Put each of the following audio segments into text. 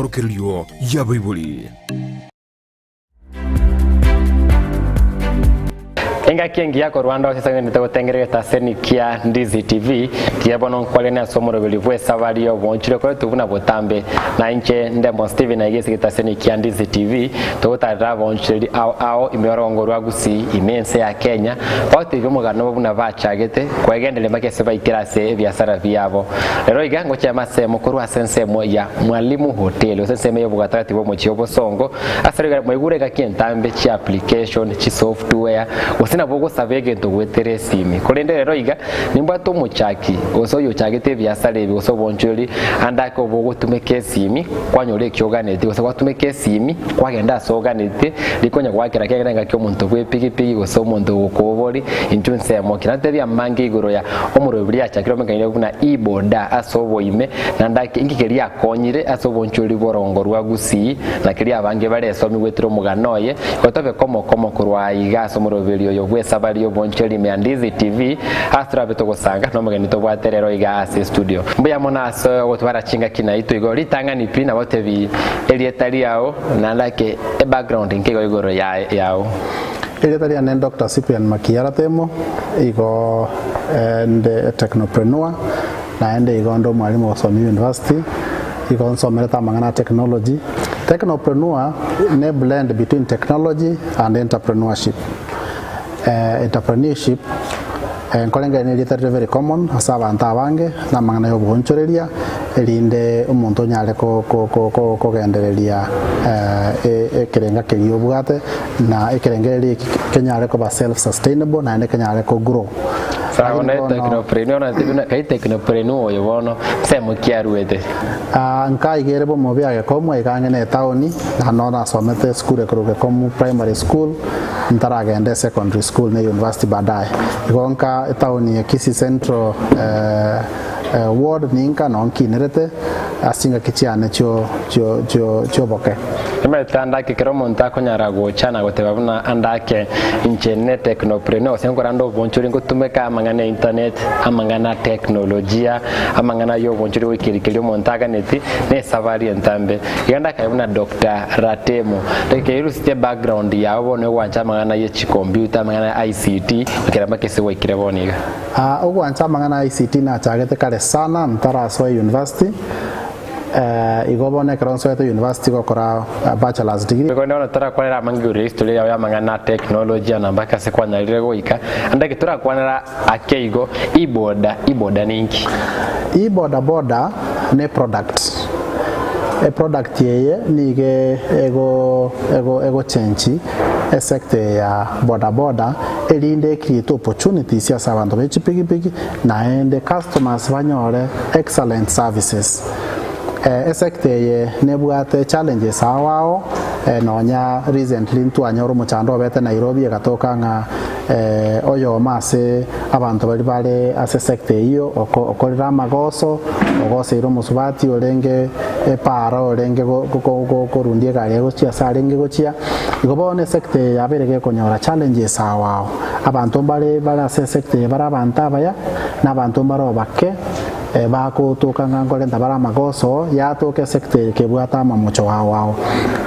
Amorokererio y'abaibori. Engaki engiya korwa ande ase egenderete gotengera egetaseni kia Ndizi TV, tiga bono nkwarene ase omoroberi bw'esabari y'obonchire okoretwe buna botambe. Na inche Ndemo Steven aiga ase egetaseni kia Ndizi TV, togotarera abaonchoreri ao ao ime y'orogongo rwa Gusii ime ense ya Kenya, bagotebia omogano obo buna bachagete kwegendereria mpaka ase baikire ase ebiasara biabo. Rero iga ngochia ase korwa ase ensemo ya Mwalimu Hotel gose ensemo y'obogatagati bw'omochie obosongo ase riga mwaigure engaki entambe chi application, chi software gose nabo ogosaba egento goetera esimi. Korende rero iga nimbwate omochaki gose oyochagete ebiasara ebi gose obonchoreri ande ake obe ogotumeka esimi kwanyora ekio oganetie gose gwatumeka esimi kwagenda ase oganetie rikonya goakera kegera engaki omonto bwa epigipigi gose omonto ogokobori intwe ensemo ki. Natebie amange igoro ya omoroberi achakire omenkaine buna e-boda ase oboime Naende ake inki keria akonyire ase obonchori bw'orongo rwa Gusii, na keria abange baresomi goetera omogano oye, igo tobe komo komo korwa aiga ase omoroberi oyo bw'esabari y'obonchori ime ya Ndizi TV, ase torabe togosanga nomogeni tobwate rero iga ase estudio. Mbuya mono ase ogotwara chingaki naitwe igo ritang'ani pi nagotebi erieta riao naende ake ebackground nke igo igoro yao. Erieta riane Doctor Cyprian Makiara Temo, igo inde etechnopreneur. Naende igo nde omwalimu gosomia university, igo nsomerete amang'ana a technology. Technopreneur ne blend between technology and entrepreneurship. Entrepreneurship nkoreng'ana nerieta rire very common ase abanto abange, na amang'ana ya oboonchoreria erinde omonto onyare kogendereria ekerenga keria obwate na ekerengererio eki kenyare koba self sustainable naende kenyare ko grow. Sawa Lakini bono bono technopreneur nase buna kai technopreneur oyo bono nsemo ki aruete? Ah, nkaigere bomobe a Gekomu aiga ang'e ne etaoni, na noo nasomete esukuru ekorokwa Gekomu Primary School, ntaragenda esecondary school ne university baadaye. Igo nka etaoni ya Kisii Central eh, eh, ward ninka noo nkinerete ase chingaki chiane chio chio chio chioboke. Nimanyete ande ake kera omonto akonyara gocha na goteba buna ande ake inche ne technopreneur gose nkore ande obonchori ngotumeka amang'ana ya internet, amang'ana a teknolojia, amang'ana ya obonchori goika keria omonto aganeti na esabari entambe. Iga ndakae buna Doctor Ratemo, reka erusitie background yao bono egwancha amang'ana ye chicomputer, amang'ana ya ICT, goikera mpaka ase gwaikire bono iga. Ogwancha amang'ana ya ICT nachagete kare sana ntarasoa university. Igo bono ekero nsoete university gokora bachelor's degree. Igo bono torakwanera amange igoro ya history yao y'amang'ana a technology na mpaka ase kwanyarire goika, ande eke torakwanera ake igo, e-boda, e-boda ninki? E-boda boda ne product. Eproduct eye nigo ego ego egochenchi esector eye ya boda boda erinde ecreate opportunities ase abanto be chipigipigi Naende customers banyore excellent services. Esector eye nebwate challenges ao ao, nonya recently ntwanyora omochando obete Nairobi egatoka ng'a oyomo ase abanto baria bare ase esector eyio okorire amagoso, ogoseire omosubati orenge epara orenge korundia egari yaye gochia ase arenge gochia. Igo bono esector eye yabeire gekonyora challenges ao ao. Abanto mbare bare ase esecta eye bare abanto abaya, na abanto mbare obake bagotoka ng'a nkorenta bare amagoso, yatoka esecta eye kebwate amamocho ao ao.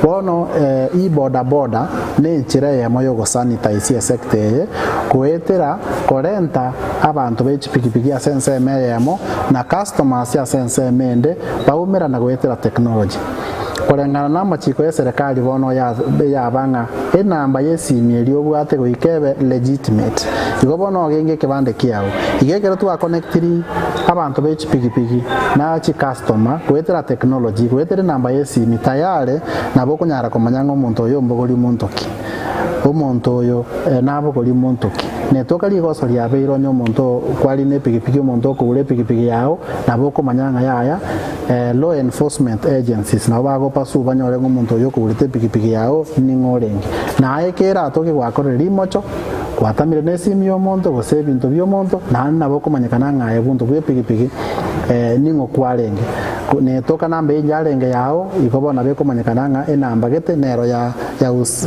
Bono e-boda boda nenchera eyemo yogosanitize esecta eye goetera korenta abanto be chipigipigi ase ensemo eyemo na customers ase ensemo ende baumerana goetera technology. Koreng'ana namachiko y'eserekari bono yaba ng'a enamba y'esimi eria obwate goika ebe legitimate. Igo bono ogenge ekebande kiao. Igo ekero twakonectiri abanto be chipigipigi na chicustomer goetera technology, goetera enamba y'esimi tayari nabo okonyara komanya ng'a omonto oyo ombogori monto ki. Omonto oyo nabogori monto ki. Netoka rigoso riabeire onye omonto kwarina epigipigi omonto okogura epigipigi yao nabo okomanya ng'a yaya Law enforcement agencies nabo bagopursue banyore ng'a omonto oyio okogurete epikipiki yao ning'o orenge. Naye keratoke gwakorire rimocho, gwatamire na esimi y'omonto gose ebinto bi'omonto, naende nabo okomanyekana ng'a aye bunto bw'epikipiki ning'o kwarenge. Netoka namba eyio yarenge yao, igo bono nabo ekomanyekana ng'a enamba gete nero ya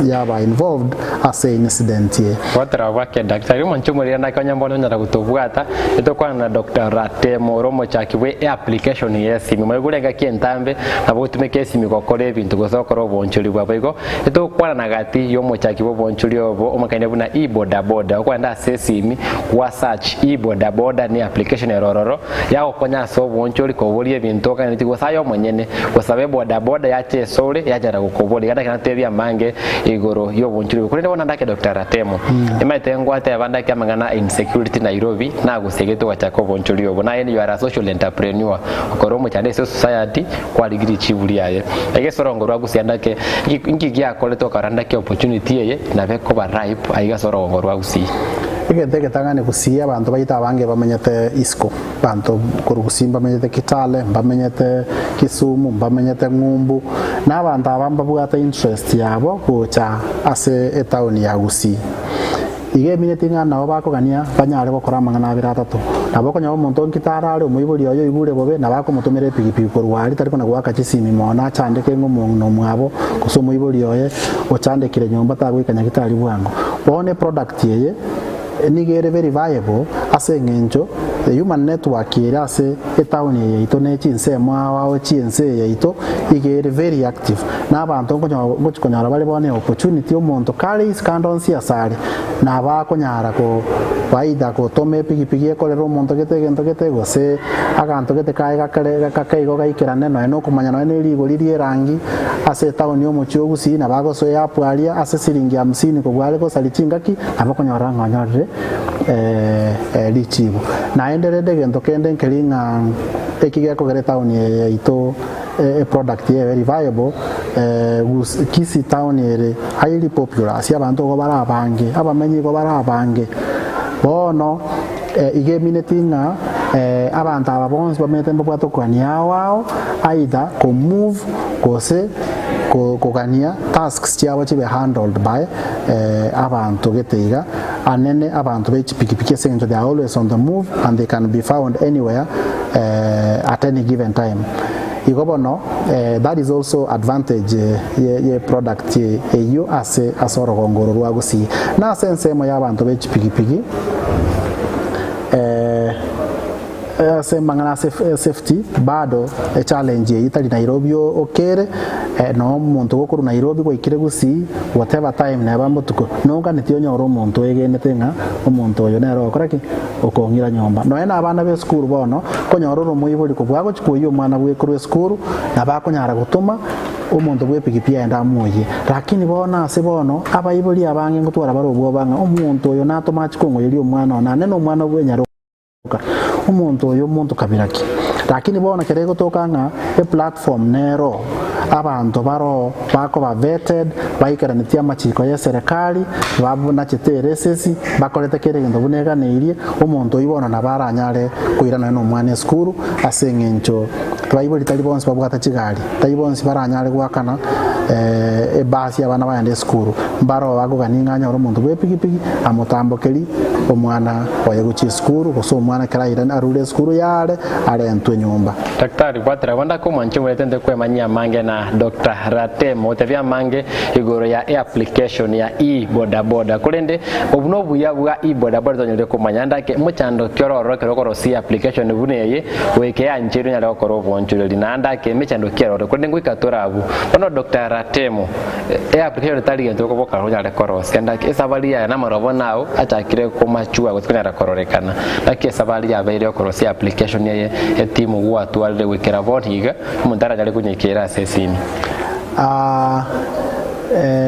yaba involved ase incident eye. Gotera gwake Daktari omonche omoriri naki onye mbono onyara gotobwata, etokwana na Doctor Ratemo ore omochaki bwe eapplication ye esimi. Moigure engaki entambe nabo ogotumeka esimi gokora ebinto gose gokora obonchori bwabo. Igo etogokwana na gati yomochaki bwa obonchori obo omakaine buna e-bodaboda. Okogenda ase esimi gwa search e-bodaboda ne application ere ororo yagokonya ase obonchori koboria ebinto okanetie gose aye omonyene gosaba ebodaboda yacha esore yachara gokoboria. Iga naki natebie amange igoro y'obonchori obo. Korende bono ndake Doctor Ratemo, nimaete ngwateba ndake amang'ana a insecurity Nairobi nagosegete ogachaka obonchori obo. Naye you are a social entrepreneur, okora omochando ase esociety kwarigia richibu riaye. Egesorongo rwa Gusii ndake nki giakorete okara ndake opportunity eye nabo ekoba ripe aiga ase orogongo rwa Gusii. Egento egetang'ani Gusii abanto baito abange bamenyete isiko, abanto korwa Gusii mbamenyete Kitale, mbamenyete Kisumu, mbamenyete Ng'umbu, na abanto aba mbabwate interest yabo gocha ase etown ya Gusii. Iga emineti ng'a nabo bakogania banyare gokora amang'ana abere atato. Nabo okonyora omonto Kitale are omoibori oye oigure bobe, nabo akomotomera epigipigi korwa aria tari kona goaka chisimi mono achandeke ng'a omong'ina omwabo gose omoibori oye ochandekire nyomba tagoika Nyagitari bwango. Bono eproduct eye nigo ere very viable ase eng'encho the human network ere ase etown eye yaito ne chinsemo ao ao chi'ense eye yaito iga ere very active. Na abanto ngochi konyora bare bono eopportunity omonto kare isiko ande onsi ase are nabo akonyara ko either gotoma epigipigi ekorere omonto gete egento gete gose aganto gete kaye gakare gakeigo gaikerane nonya na okomanya nonya na erigori ria erangi ase etown ya omochie o Gusii nabo agosoa eapp aria ase siringi hamsini kobua are gosaria chingaki nabo okonyora ng'a onyorire richibu. Naende rende egento kende nkeri ng'a eki gekogera etown eye yaito eproduct eye ebe viable Kisii town ere highly popular ase abanto igo bare abange, abamenyi igo bare abange. Bono iga emineti ng'a abanto aba bonsi bamenyete mbabwate okogania ao ao either ko move gose kogania tasks chiabo chibe handled by abanto gete iga anene abanto be chipikipiki ase eng'encho they are always on the move and they can be found anywhere at any given time. Igo bono that is also advantage ye product eyio ase ase orogongo oro rwa Gusii. Na ase ensemo ya abanto be chipigipigi ase amang'ana ase safety bado echallenge eyio tari Nairobi okere no omonto gokorwa Nairobi gwaikire Gusii whatever time neba mbotuko noganeti onyore omonto oegenete ng'a omonto oyo nere ogokora ki? Okong'ira nyomba. Nonya na abana b'esukuru bono konyora ore omoibori kobua agochia koyia omwana bwe korwa esukuru, nabo akonyara gotoma omonto bw'epigipigi aende amoyie. Lakini bono ase bono abaibori abange ngotwara bare obwoba ng'a omonto oyo natome achie kong'oyeria omwana one, naende nomwana bw'enyaroka, omonto oyo omonto kabira ki? Lakini bono ekero egotoka ng'a eplatform nero abanto baroo bakoba vetted, baikeranetie amachiko y'eserekari, babunachete eresesi, bakorete kera egento buna eganeirie, omonto oyio bono nabo aranyare koirana nomwana esukuru ase eng'encho baibori tari bonsi babwate chigari, tari bonsi baranyare goakana ebasi abana bagende esukuru, mbaro bakogania ng'a anyore omonto bw'epigipigi amotambokeri omwana oye gochia esukuru, gose omwana ekero airane arure esukuru yare arentwe nyomba. Daktari bwatera bono ndakomwancha omorete nte kwemanyia amange na Doctor Ratemo otebia amange igoro ya eapplication ya e-bodaboda korende obu nobuya bwa e-bodaboda tonyarire komanya ndake mochando ki ororo ekero okorosia eapplication buna eye goika eancherwe onyare gokora obonchoreri naende ake emechando ki eroro korende ngoika tore abwo. Bono Doctor Ratemo eapplication tari gento okoboka onyare korosia ndake esabari yaye namarobo nao achakire komachua gose konyara kororekana naki esabari yabeire okorosia eapplication eye etimu gwatwarire goikera bono iga omonto aranyare konyeikera ase esimi.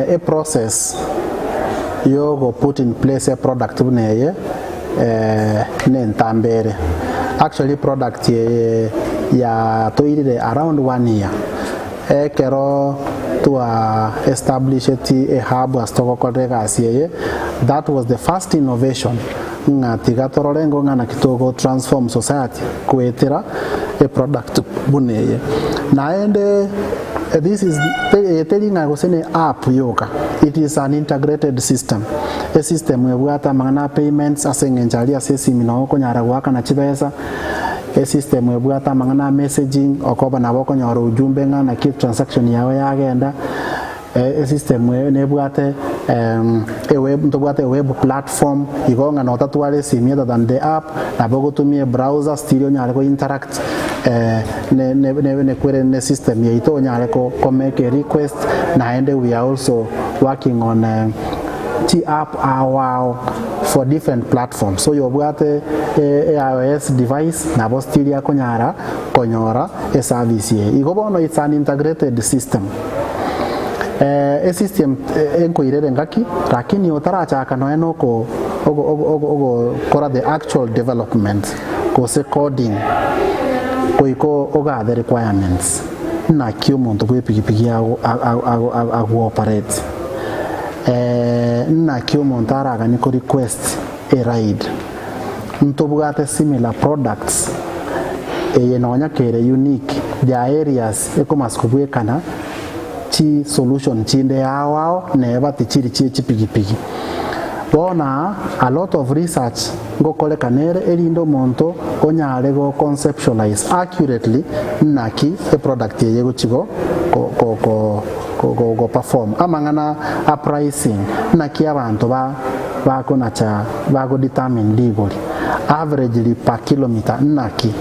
Eprocess yogo put in place eproduct buna eye nentambe ere. Actually eproduct eye yatoirire around one year ekero twa establisheti ehub ase togokorera egasi eye, that was the first innovation ng'a tiga torore ng'o ng'a naki togo transform society goetera eproduct buna eye. Naende this is eye teri ng'a gose ne app yoka, it is an integrated system, esystem ebwate amang'ana a payments ase eng'encho aria ase esimi noo okonyara goakana chibesa. Esystem ebwate amang'ana a messaging, okoba nabo okonyora ujumbe ng'a naki transaction yago yagenda, Esystem eye nebwate eweb ntobwate eweb platform, igo ng'a notatware esimi other than the app, nabo ogotumia ebrowser still onyare go interact ne ne ne ne ne system yaito onyare ko ko make a request, naende we are also working on chi app ao ao for different platforms, oyobwate iOS device nabo still akonyara konyora eservice eye. Igo bono it's an integrated system. Esystem enkoirere engaki lakini otarachaka nonya na oko ogokora the actual development gose coding goika ogathe requirements naki omonto bwa epigipigi ago operate naki omonto araganie ko request a ride ntobwate similar products eye nonya kere unique there are areas ekomasa kobwekana chi solution chinde ao ao neba tichiri chie chipigipigi. Bono aa a lot of research ngokorekana ere erinde omonto onyare go conceptualize accurately naki eproduct eye egochi go go go go go go perform. Amang'ana a pricing naki abanto ba bakonacha bago determine rigori averagely per kilometer naki.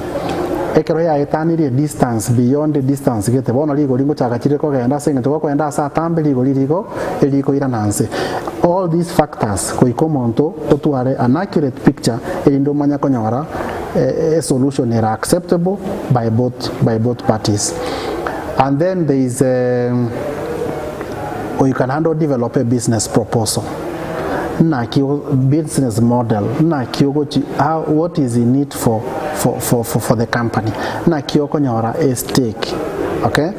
Ekero yaetanirie distance beyond distance gete, bono rigori ngochaka chire kogenda ase eng'encho gokoenda ase atambe rigori rigo erikoirana nse. All these factors goika omonto otware an accurate picture erinde omanye konyora a solution ere acceptable by both by both parties. And then there is goika naende o develop a business proposal. Naki business model, naki ogochi how what is in it for for for for for the company, naki okonyora a stake okay,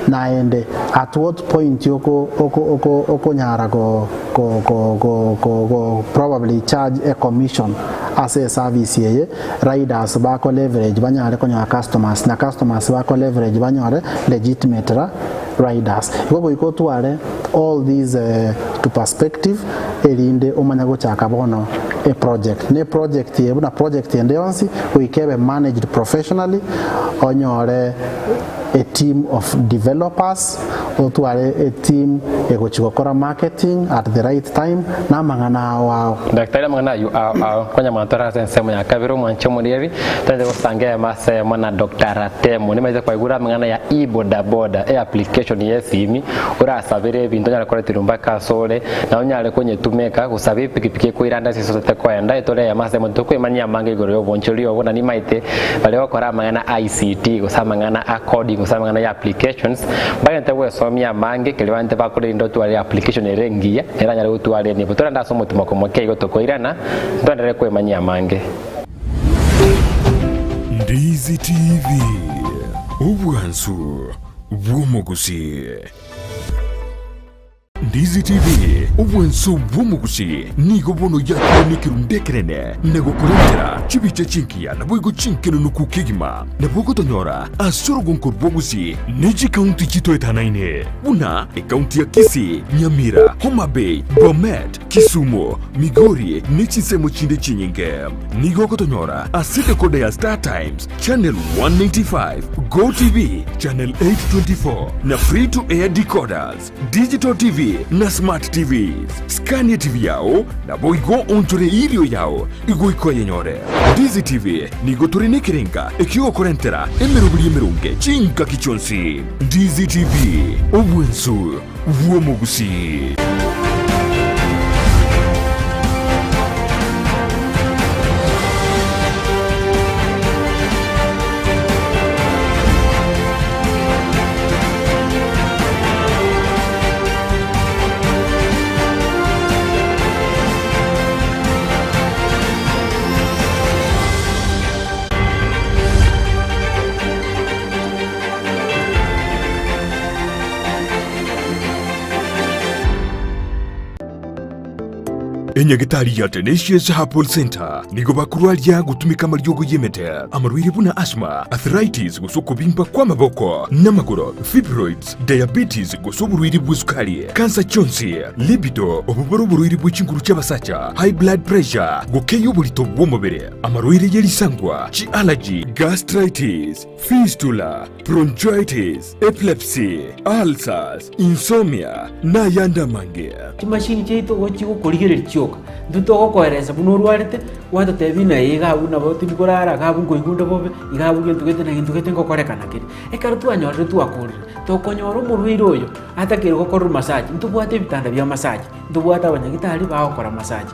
naende at what point oko oko oko okonyara go go go go go go probably charge a commission ase eservice eye, riders bako leverage banyare konyora customers, na customers bako leverage banyore legitimate ra riders. Igo goika otware all these to perspective erinde omanye gochaka bono eproject. Ne eproject eye buna project ende yonsi goika ebe managed professionally onyore a team of developers, otware a team egochi gokora marketing at the right time na amang'ana ao ao. Daktari amang'ana ayio ao ao konya mantore ase ensemo ya kabere omwanche omorieri tonyare gosanga eyemo ase eyemo na Doctor Ratemo nimaete kwaigure amang'ana ya e-bodaboda e application ye esimi Orasabere ebinto onyare koreterwa mpaka asore, na onyare konyetumeka gosaba epikipiki ekoirande ase esosete koenda, etore eyemo ase eyemo tokwemanyia amange igoro y'obonchori obo, na nimaete baria gokora amang'ana a ICT gose amang'ana a coding gose amang'ana ya applications, mbagente gwesomia amange keria bante bakore rinde otware application ere engiya eranyare gotwara enibo. Torende ase omotimoko moke igo tokoirana, ntoenderere kwemanyia amange. Ndizi TV, obwansu bw'omogusii. Ndizi TV, obwanso bw'omogusii, nigo bono yakire nekerundu ekenene na gokorentera chibicha chingiya naboigo chinkenenuku kegima. Nabo ogotonyora ase orogonko rwa Gusii ne chikaunti chitoetanaine buna ekaunti ya Kisii, Nyamira, Homa Bay, Bomet, Kisumu, Migori ne chinsemo chinde chinyinge. Nigo ogotonyora ase decoder ya Star Times, Channel 195, Go TV, Channel 824 na Free to Air decoders, Digital TV na Smart TVs. Scan TV yao naboigo onchore erio yao igoika oyenyore. Ndizi TV nigo tore nekerenga ekiogokorentera emeroberi emeronge chingaki chionsi. Ndizi TV, obwensu bw'omogusii. Enyagetari ya Tenacious Herbal Centre nigo bakorwaria gotumeka amariogo y'emete, amarwaire buna asthma, arthritis gose okobimba kw'amaboko n'amagoro, fibroids, diabetes gose oborwaire bw'esukari, kansa chionsi, libido, obobore oborwaire bwe chinguru chi'abasacha, high blood pressure, gokeyia oborito bw'omobere, amarwaire ye risangwa, chi'allergy, gastritis, fistula, bronchitis, epilepsy, ulcers, insomnia, na ayande amange. Chimashini chiaito gochi gokorigereria chioka, intwe togokoeresa buna orwarete, gwatotebia ng'a ee iga abwo nabo tindi korara, iga abwo nkoigwa onde bobe, iga abwo gento gete na gento gete ngokorekana kere. Ekero twanyorire twakorire, tokonyora omorwaire oyo atakeire gokorerwa massage, ntobwate ebitanda bia massage, ntobwate abanyagitari bagokora massage.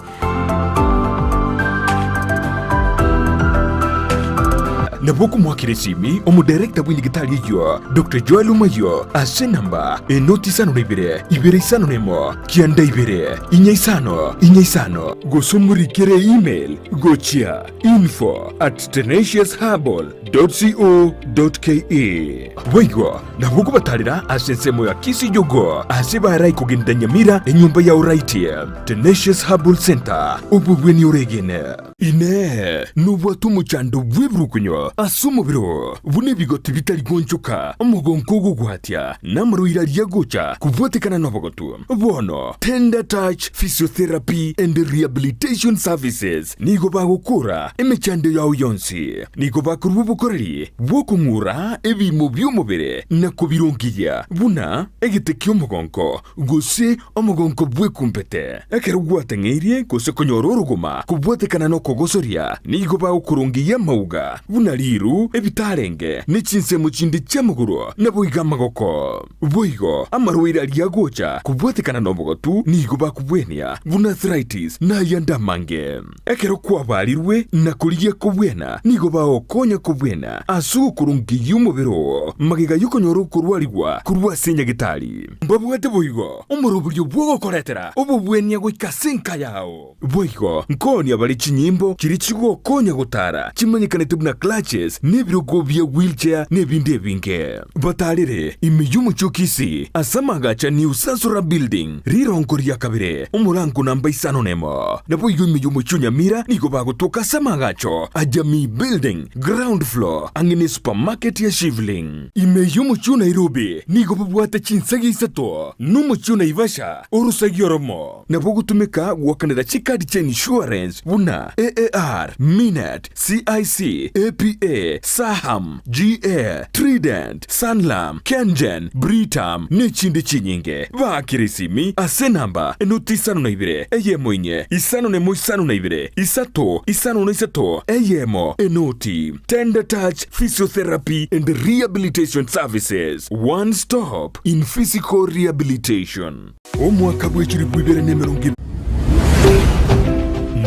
Nabo okomoakera esimi omodarekta bw'enyagitari eyio, Doctor Joel Omayio, ase enamba enoti isano na ibere, ibere isano na emo, kianda ibere, inya isano, inya isano, gose omorikere email gochia info at tenaciousherbal dot co dot ke. Boigo nabo okobatarera ase ensemo ya Kisii Jogoo ase barai kogenda Nyamira enyomba ya Oraiti Tenacious Herbal Centre obobweni oregene. Inee! Nobwate omochando bw'ebirukunyo ase omobere oo, buna ebigoti bitari goonchoka, omogonko ogogwatia, na amarwaire aria agocha kobwatekana nobogotu? Bono Tender Touch Physiotherapy and Rehabilitation Services nigo bagokora emechando yao yonsi. Nigo bakorua obokoreri bw'okong'ura ebiimo bi'omobere na kobirongeria, buna egete ki'omogonko, gose omogonko bw'ekumbete. Ekero gwateng'eirie gose konyora orogoma kobwatekana nokogosoria, nigo bagokorongeyia amauga, buna riiru, ebitarenge, ne chinsemo chinde chi'amagoro, naboigo amagoko. Boigo amarwaire aria agocha kobwatekana nobogotu nigo bakobwenia, buna arthritis, na ayande amange. Ekero kwabarirwe na korigia kobwena, nigo bagokonya kobwena ase ogokorongeyia omobere oo magega y'okonyora okorwarigwa korwa ase nyagetari. Mbabwate boigo omoroberio bw'ogokoretera obobwenia goika ase enka yao. Boigo nkoonia bare chinyimbo chiria chigokonya gotara chimanyekanete buna clutches na ebirogo bia wheelchair na ebinde ebinge. Batarere ime y'omochie o Kisii ase amagacho a New Sasora Building, rirongo ria kabere, omorango namba isano nemo. Naboigo ime y'omochie o Nyamira nigo bagotoka ase amagacho a Jamii Building, ground floor, ang'e ne supermarket ya Shivling. Ime y'omochie o Nairobi nigo babwate chinsegi isato, na omochie o Naivasha orosegi oromo. Nabo ogotumeka goakanera chikadi chia insurance buna AAR, Minet, CIC, APA, Saham, GA, Trident, Sanlam, Kengen, Britam, nechinde chinyinge. Baakere esimi ase enamba enoti isano na ibere, eyemo inye, isano nemo isano na ibere, isato, isano na isato, eyemo, enoti. Tender Touch Physiotherapy and Rehabilitation Services, one stop in physical rehabilitation. Omwaka bw'echilifu ibere na emerongo ebere.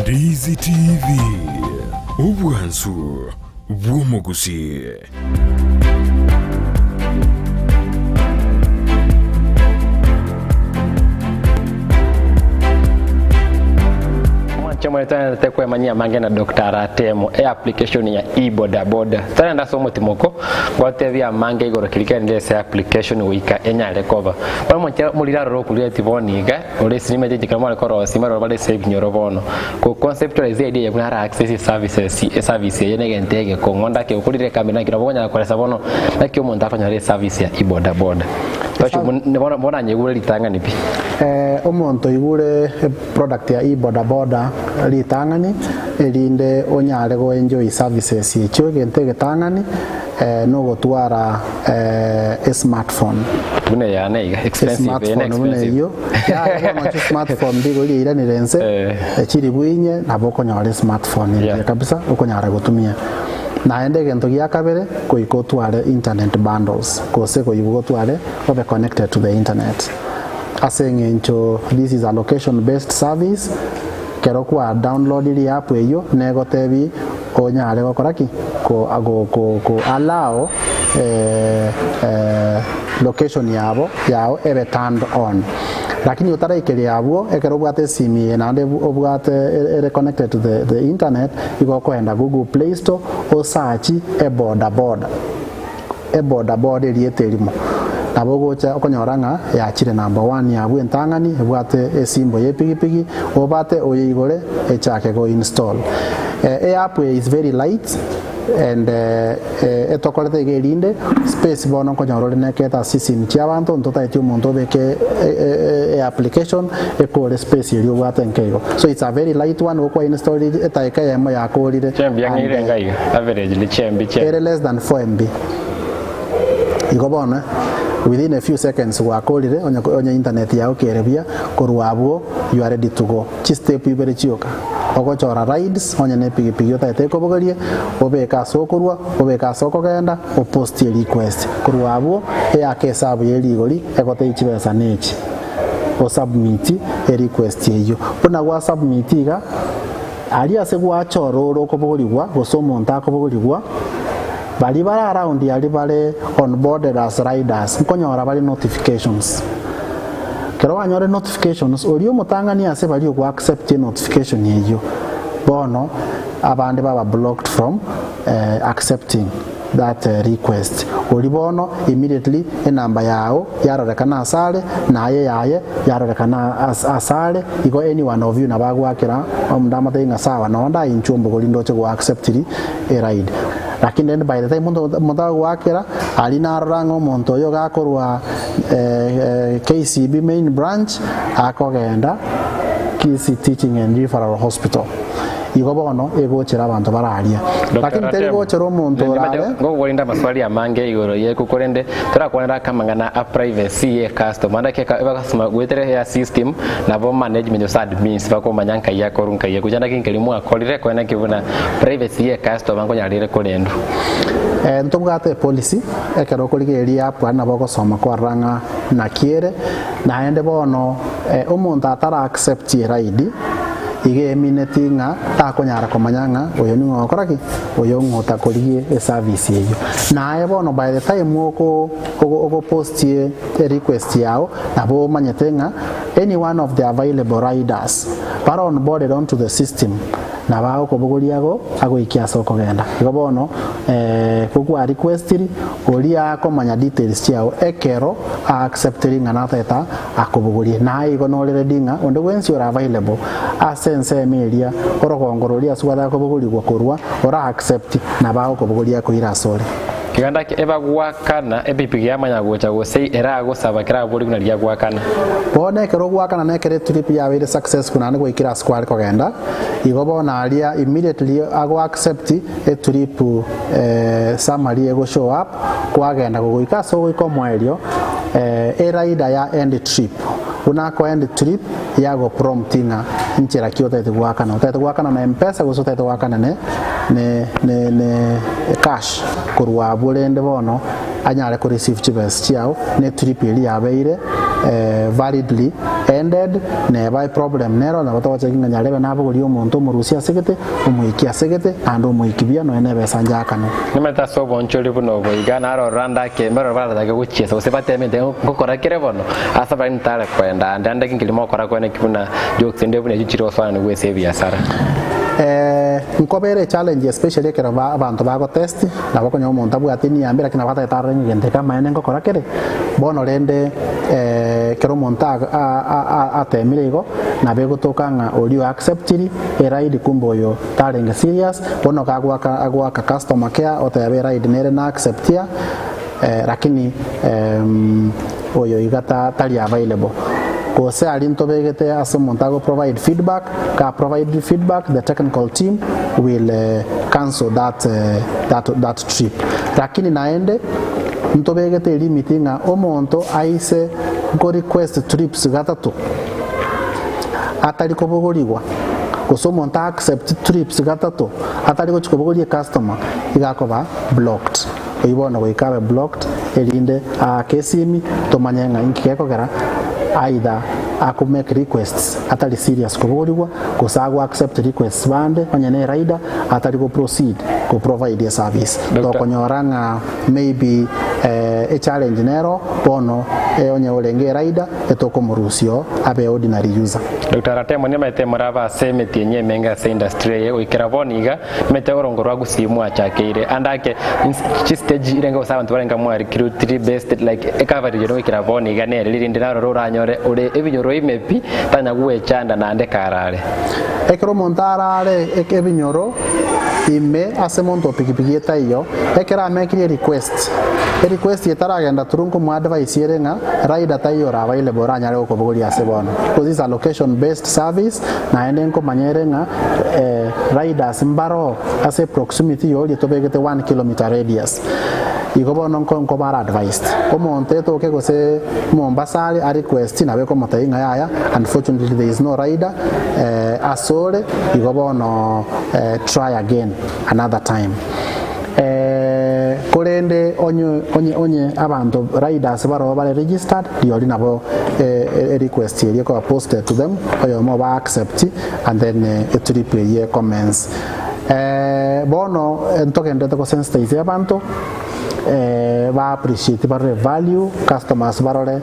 Ndizi TV, obwansu bw'omogusii. Mwanche more twenderete kwemanyia amange na Doctor Aratemo e application ya e-bodaboda. Togende ase omotimoko gotebia amange igoro keria kende ase application goika enyare koba. Bono omonche morire aroro okorire ati bono iga, ore ase nimanyete inche kero mware korosia maroro bare ase ebinyoro bono. Ko conceptualize idea eye buna ara access eservices eservice eye negento egekong'u onde ake okorire ekamera naki nabo okonyara koresa bono naki omonto akonyora eservice ya ebodaboda. Tochi bono bono nanyegure ritang'ani pi. Omonto oigure eproduct ya ebodaboda ritang'ani erinde onyare go enjoy services echio egento egetang'ani nogotwara esmartphone. Buna eyane iga expensive eye ne Esmartphone buna expensive. eyio yaya bono chismartphone rigori riairanire inse chilifu inye nabo okonyora esmartphone engiya Yeah. kabisa okonyara gotumia. Naende egento gia kabere goika otware internet bundles gose goika otware obe connected to the internet ase eng'encho this is a location based service kero kwa downloadiri app eyio negotebi Onyare gokora ki? Ko, go, go, go allow eh, eh, location yabo yao ebe turned on. Lakini otaraikeria abwo, ekero obwate esimi eye naende obwate ere connected to the, the internet, igo okoenda Google Play Store osearch ebodaboda. Ebodaboda erieta erimo. Nabo ogocha okonyora ng'a yachire number one abwo entang'ani ebwate esimbo ya epigipigi, obate oyeigore echake go install. Eapp eye is very light and etokorete iga erinde space bono nkonyora ore nekete ase chisimi chia abanto ntotaeti omonto obeke eapplication ekore space eria obwate nke igo. So it's a very light one gokwa install etaika eyemo yakorire Chembi and ang'eire enga iga, average ni chembi chembi. ere less than 4 MB. Igo bono within a few seconds gwakorire onye onye internet yao kere buya korwa abwo you are ready to go. Chistep ibere chioka, ogochora rides onye ne epigipigi otagete ekobogorie, obeke ase okorwa, obeke ase okogenda, opostie request. Korwa abwo eyake esabu ye rigori egotebie chibesa nechi, osubmit erequest eyio. Buna gwasubmit iga, aria ase gwachora ore okobogorigwa gose omonto akobogorigwa, Baria bare around aria bare onboarded as riders nkonyora bare notifications. Ekero banyore notifications, oria omotang'ani ase baria ogo accept enotification eyio, bono abande baba blocked from accepting that request. Oria bono immediately enamba yao yarorekana asare, naye eyaye yarorekana asare, igo any one of you nabo agoakera omonto amotebie ng'a sawa nonye ndainchwe ombogori ndoche go accept ri eride. Lakini rende by the time omonto agoakera, aria narora ng'a omonto oyo iga akorwa KCB main branch, akogenda Kisii Teaching and Referral Hospital. Igo bono egochera abanto bare aria. Dr. Lakini teri Ratemo, gochera omonto nimanye orare. ngogorinda amaswali amange igoro yeku korende torakwanera akamang'ana a privacy ye customer naki ebakasoma goetera ya system nabo management gose admins bakomanya nkai akorwa nkai agocha naki nkeri mwakorire korende naki buna Privacy ye customer nkonyarire korendwa. Ntobwate epolicy ekero okorigereria app aria nabo ogosoma kwarora ng'a naki ere, naende bono omonto atara accept eride iga emineti ng'a takonyara komanya ng'a oyo ning'o ogokora ki? Oyo ng'o otakorigie eservice eyio. Naye bono by the time oko ogopost erequest yao nabo omanyete ng'a any one of the available riders bare onboarded onto the system Nabo agokobogoria ago agoikie ase okogenda. Igo bono gokwa requestiri oria akomanya details chiao ekero a acceptiri ng'a natagete akobogorie. Naye igo nore ready ng'a onde bwensi ore available ase ensemo eria orogongo roria ase gwataka kobogorigwa korwa ora accept nabo agokobogoria akoire asore. Iga ndake ebagoakana epipigi yamanya gocha gose eragosaba keraborie buna riria goakana. Bono ekero ogoakana na ekero etrip yabeire successful naende gwaikire ase kware kogenda, igo bono aria immediately ago accept etrip summary ego show up kwagenda gogoika ase ogoika omoerio erider ya end trip buna ako end trip yago prompt ng'a nchera ki otagete goakana, otagete goakana na mpesa gose otagete goakana ne ne ne ne cash korwa abwo rende bono anyare ko receive chibesa chiao ne trip eria yabeire validly ended neba eproblem nero nabo togochaki ng'a nyarebe nabogorie omonto omorusie asegete omoikie asegete naende omoikie buya nonya na ebesa njakanwe. Nimanyete ase obonchori buna obo iga narorora ndake mbarore baratake gochiesa gose batemete ngokora kere bono ase abare ntare koenda ande ande nki mokora kwene ki buna jokes ende buna echio chire gosoana ase ebiasara. Nkobera echallenge especially ekero abanto bagotest nabo okonyora omonto abwate eniambe lakini nabo atagete arore ng'a egento eke amaene ngokora kere, bono rende ekero omonto atemire igo nabo egotoka ng'a oria o acceptiri eride kumbe oyo tarenge serious, bono kagoaka agoaka customer care oteba eride nere na acceptia lakini oyo iga tari available. Gose aria ntobegete ase omonto ago provide feedback, ka provide feedback the technical team will cancel that that that trip. Lakini naende ntobegete elimit ng'a omonto aise go request trips gatato atari kobogorigwa gose omonto a accept trips gatato atari gochi kobogoria ecustomer iga akoba blocked. Oyio bono goika abe blocked erinde aake esimi tomanye ng'a inki gekogera either ako make requests atari serious kobogorigwa gose ago accept requests bande onye ne rider atari go proceed go provide eservice. Doctor. Tokonyora ng'a maybe echallenge nero bono. Onye orenge erider etokomorusia oo abe ordinary user. Doctor Ratemo nimaete moraba ase emetienyi emenge ase industry eye goikera bono iga nimanyete orongo rwa Gusii mwachakeire ande ake chistage irenge gose abanto barenge mwa recruitiri based like ecoverage ere goikera bono iga nere ririnde naroro oranyore ore ebinyoro ime pi tanya gwechanda naende karare. Ekero omonto arare ebinyoro ime ase monto o pikipiki etaiyo, ekero amekirie erequest, erequest etaragenda through nkomoadvise ere ng'a rider taiyo ore available oranyare gokobogoria ase bono because is a location based service naende nkomanya ere ng'a riders mbaroo ase proximity yoria tobegete one kilometer radius. Igo bono nko nkobara advised, omonto etoke gose Mombasa are a request nabo ekomotebia ng'a yaya unfortunately there is no rider asore igo bono try again another time. Korende onye onye onye abanto riders baroo bare registered riori nabo e request eria ekoba posted to them oyomo oba accept and then etrip eyio e commence. Bono ntogenderete gosensitize abanto ba appreciate barore value, customers barore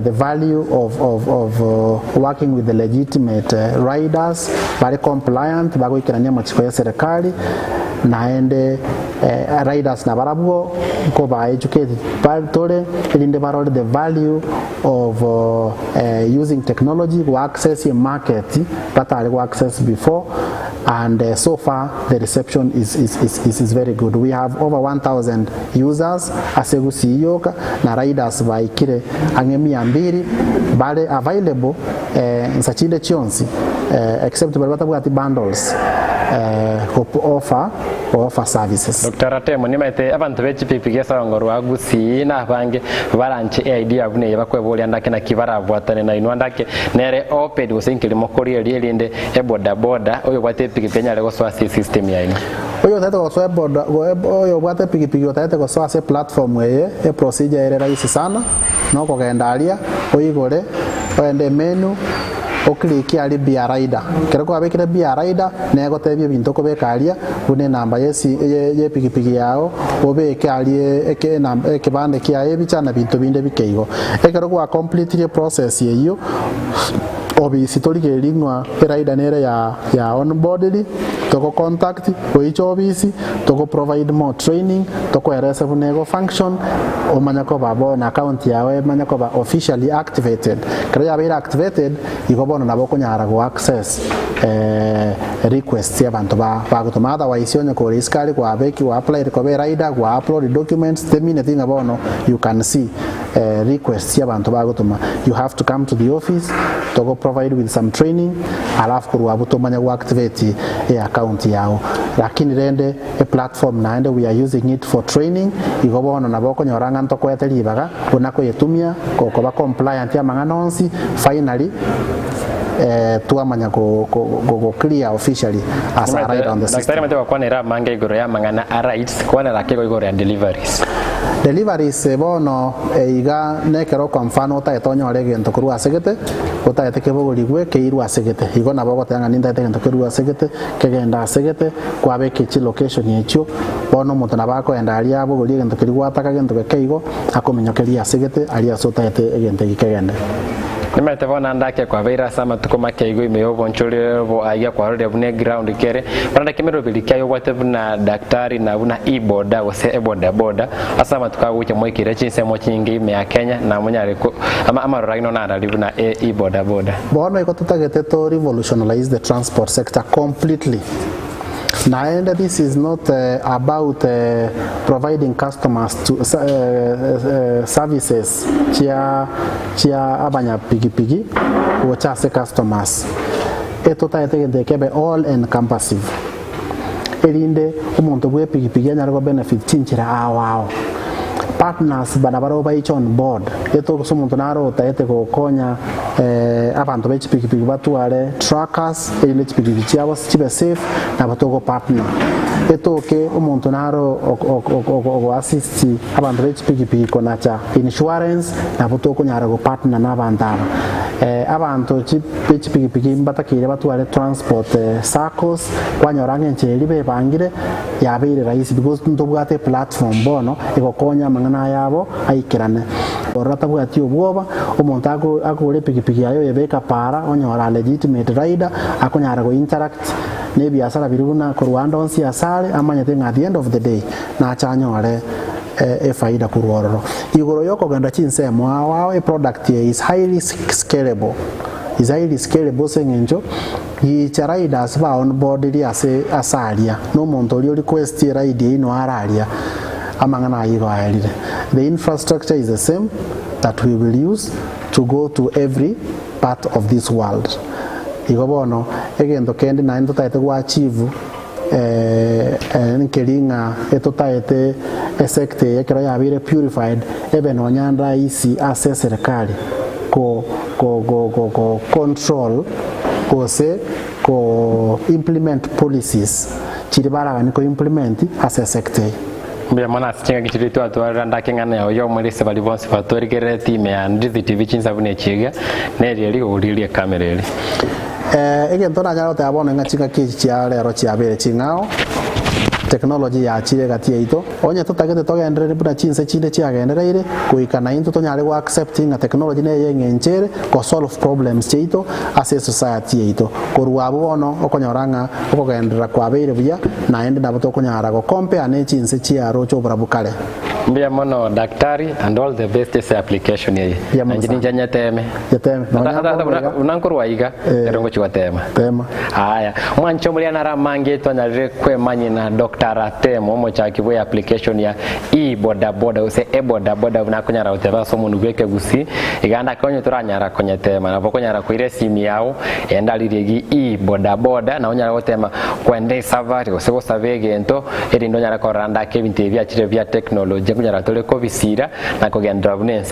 the value of, of, of working with the legitimate riders bare compliant bagoikerania amachiko ya serikali naende riders nabarabwo nkoba educate tore erinde barore the value of using technology go access emarket batare go access before. And so far the reception is, is, is, is, is very good. We have over 1000 users ase Gusii yoka na riders baikire ang'e mia mbiri bare available eh, nsa chinde chionsi eh, except baria batabwati bundles eh, go offer, go offer services. Doctor Ratemo, nimaete abanto be chipikipiki ase orongo rwa Gusii na abange baranche eidea buna eye bakweboria andake naki barabwatane nainwe andake nere open gose inki rimokori erio erinde Ebodaboda, oyobwate epigipigi anyare gosoa ase esystem yaino. Oyotagete gosoa eboda oyobwate epigipigi otagete gosoa ase eplatform eye, eprocedure ere rahisi sana, nokogenda aria, oigore, ogende emenu, oclickie aria be a rider. Ekero kwabekire be a rider, negotebia ebinto okobeka aria, buna enamba yesi ye yepigipigi yago, obeke aria eke enamba ekebande kiaye ebicha na binto binde bike igo. Ekero gwa completire eprocess eyio. Obisi torigereria ng'a erider nere ya ya onboarded, togo contact goicha obisi, togo provide more training, tokoerese buna ego function, omanye koba bono account yao emanye koba officially activated. Ekero yabeire activated, igo bono nabo okonyara go access requests chia abanto ba bagotoma otherwise onye kore isiko aria kwabeki gwa applied koba erider, gwa upload documents, temineti ng'a bono you can see. Requests chia abanto bagotoma you have to come to the office togo provide with some training alafu korwa abwo tomanye go activate e account yao lakini rende e platform naende we are using it for training igo bono nabo okonyora ng'a ntokoete ribaga buna koyetumia koba compliant amang'ana onsi finally twamanya go go clear officially as a rider on the Daktari system. omanyete gokwanera amange igoro y'amang'ana a rights, kwanera ake igo igoro ya deliveries. Deliveries bono iga nekero kwa mfano otagete onyore egento korwa ase gete, otagete kebogorigwe keirwe ase gete. Igo nabo ogoteba ng'a nintagete egento kerwe ase gete, kegende ase gete, kwabeka chilocation echio, bono omonto nabo akoenda aria abogorie egento keria gwataka gento geke igo, akominyokerie ase gete aria ase otagete egento eki kegende. Nimanyete bono ande ake kwabeire ase amatuko make igo ime y'obonchori obo aiga kwarorire buna eground kere, bono ande kemeroberi kiaye obwate buna daktari na buna e-boda gose ebodaboda ase amatuko agocha moikire chinsemo chinyinge ime ya Kenya na monyare ko ama amaroro aino narari buna e e-bodaboda. Bono igo totagete to revolutionalise the transport sector completely. Naende this is not about providing customers to services chia chia abanyapigipigi gocha ase customers. Etotagete egento eke kebe all encompassive erinde omonto bwe epigipigi anyare go benefit chinchera ao ao. Partners nabarabwo baiche on board gose omonto naro otagete gokonya abanto be chipigipigi batware trackers erinde chipigipigi chiabo chibe safe nabo togo partner etoke omonto naro ogo assist abanto be chipigipigi konacha insurance nabo tokonyara go partner na abanto aba. Abanto be chipigipigi mbatakeire batware transport saccos kwanyora ng'a enchera eria bebangire yabeire rahisi because ntobwate eplatform bono egokonya amang'ana aya abo aikerane. Ororo atabwati obwoba, omonto ako akogora epikipiki yaye oyebeka para, onyora a legitimate rider, akonyara go interact na ebiasara biria buna korwa ande onsi asare, amanyete ng'a at the end of the day, nache anyore efaida korwa ororo. Igoro yokogenda chinsemo ao ao, eproduct eye is highly scalable, is highly scalable ase eng'encho, gicha riders ba onboardirie ase ase aria, na omonto oria o request eride eyio noyo are aria, amang'ana ayio igo aerire. The infrastructure is the same that we will use to go to every part of this world. Igo bono, egento kende naende totagete go achieve nkeri ng'a etotaete esector eye ekero yabeire purified ebe nonya rahisi ase eserikari ko ko go go go control gose ko implement policies chiria baraganie ko implement ase esector eye. Mbuya mono ase chingaki chiria twatwarire ande ake eng'ana yao y'omorisia baria bonsi batwerigerereti ime ya Ndizi TV chinsa buna echi iga, neri eri rigori ri'ekamera eri. Egento nanyare goteba bono ng'a chingaki echi chia rero chiabeire ching'ao, technology yachire egati yaito, onye totagete togenderere buna chinse chinde chiagendereire, goika naintwe tonyare go accept ng'a technology neye eng'encho ere go solve problems chiaito ase esociety yaito. Korwa abwo bono okonyora ng'a okogenderera kwabeire buya naende nabo tokonyara go compare ne chinse chiaroche oborabu kare. Mbuya mono daktari and all the best ase application eye. Mbuya mono Nainche sana. ninche nyeteme. Yeteme. Nonya Ata- ata- bono buna iga. buna nkorwa iga Eh. ero ngochi gotema. Tema. Aya, mwanche omoria nare amange twanyarire kwemanyia na Doctor Ratemo omochaki bwe application ya e-bodaboda gose e-bodaboda buna akonyara goteba ase omonwe bwa ekegusii, iga ande ake onye toranyara konyetema nabo okonyara koira esimi yao ende aria rigiya e-bodaboda nabo onyare gotema kwenda esafari gose gosaba egento erinde onyare korora ande ake ebinto ebi biachire bia technology nkonyara tore kobisira na kogenderera buna ense.